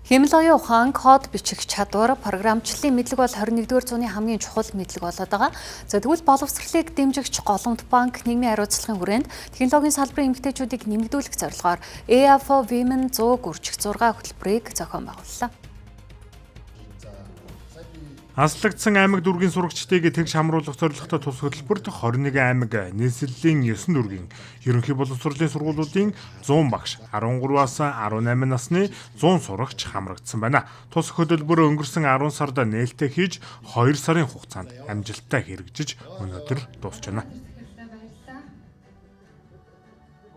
Хиймэл оюун ухаан, код бичих чадвар, програмчлалын мэдлэг бол 21-р зууны хамгийн чухал мэдлэг болоод байгаа. За, тэгвэл боловсролыг дэмжигч Голомт банк нийгмийн хариуцлагын хүрээнд технологийн салбарын эмэгтэйчүүдийг нэмэгдүүлэх зорилгоор AI for Women 100 гүржих 6 хөтөлбөрийг зохион байгууллаа. Аслагдсан аймаг дүүргийн сурагчдыг тэгш хамруулах зорилготой тус хөтөлбөрт 21 аймаг, нийслэлийн 9 дүүргийн ерөнхий боловсролын сургуулиудын 100 багш, 13-аас 18 насны 100 сурагч хамрагдсан байна. Тус хөтөлбөр өнгөрсөн 10 сард нээлттэй хийж, 2 сарын хугацаанд амжилттай хэрэгжиж, өнөөдөр дуусч байна.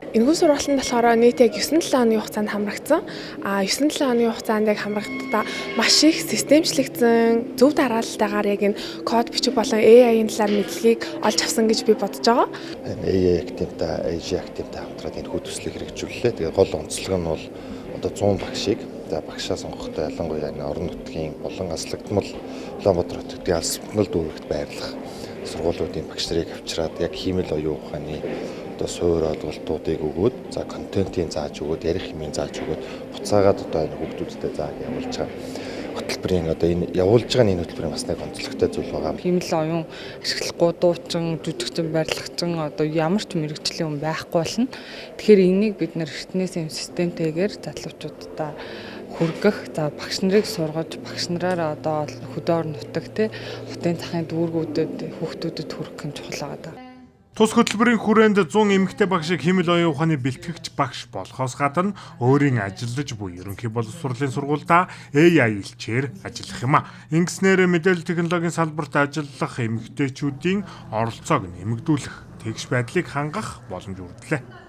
Энэхүү сургалт нь болохоор нийт яг 9-7 хоногийн хугацаанд хамрагдсан. А 9-7 хоногийн хугацаанд яг хамрагдахдаа маш их системчлэгдсэн, зөв дараалалтайгаар яг энэ код бичих болон AI-ийн талаар мэдлэгийг олж авсан гэж би бодож байгаа. Энэ AI Academy-тай, AG Academy-тай хамтраад энэхүү төслийг хэрэгжүүллээ. Тэгээ гол онцлог нь бол одоо 100 багшийг, за, багшаа сонгохдоо ялангуяа энэ орон нутгийн болон аслагдмал, Улаанбаатар хотын алсмал дүүрэгт байрлах сургуулиудын багш нарыг авчираад, яг хиймэл оюун ухааны одоо суур ойлголтуудыг өгөөд, за, контентын зааж өгөөд, ярих юмыг зааж өгөөд, буцаагаад одоо энэ хүүхдүүдтэй зааг явуулж байгаа хөтөлбөрийн, одоо энэ явуулж байгаа энэ хөтөлбөрийн бас нэг онцлогтой зүйл байгаа. Хиймэл оюун ашиглахгүй дуучин, жүжигчин, барилгачин, одоо ямар ч мэргэжлийн хүн байхгүй болно. Тэгэхээр энийг бид нар эртнээс юм системтэйгээр залуучуудаа хүргэх, за, багш нарыг сургаж, багш нараараа одоо хөдөө орон нутаг, те, хотын захын дүүргүүдэд хүүхдүүдэд хүргэх нь чухал байгаа. Тус хөтөлбөрийн хүрээнд 100 эмэгтэй багшийг хиймэл оюун ухааны бэлтгэгч багш болохоос гадна өөрийн ажиллаж буй ерөнхий боловсролын сургуульдаа AI элчээр ажиллах юм а. Ингэснээр мэдээлэл технологийн салбарт ажиллах эмэгтэйчүүдийн оролцоог нэмэгдүүлэх, тэгш байдлыг хангах боломж үүрлээ.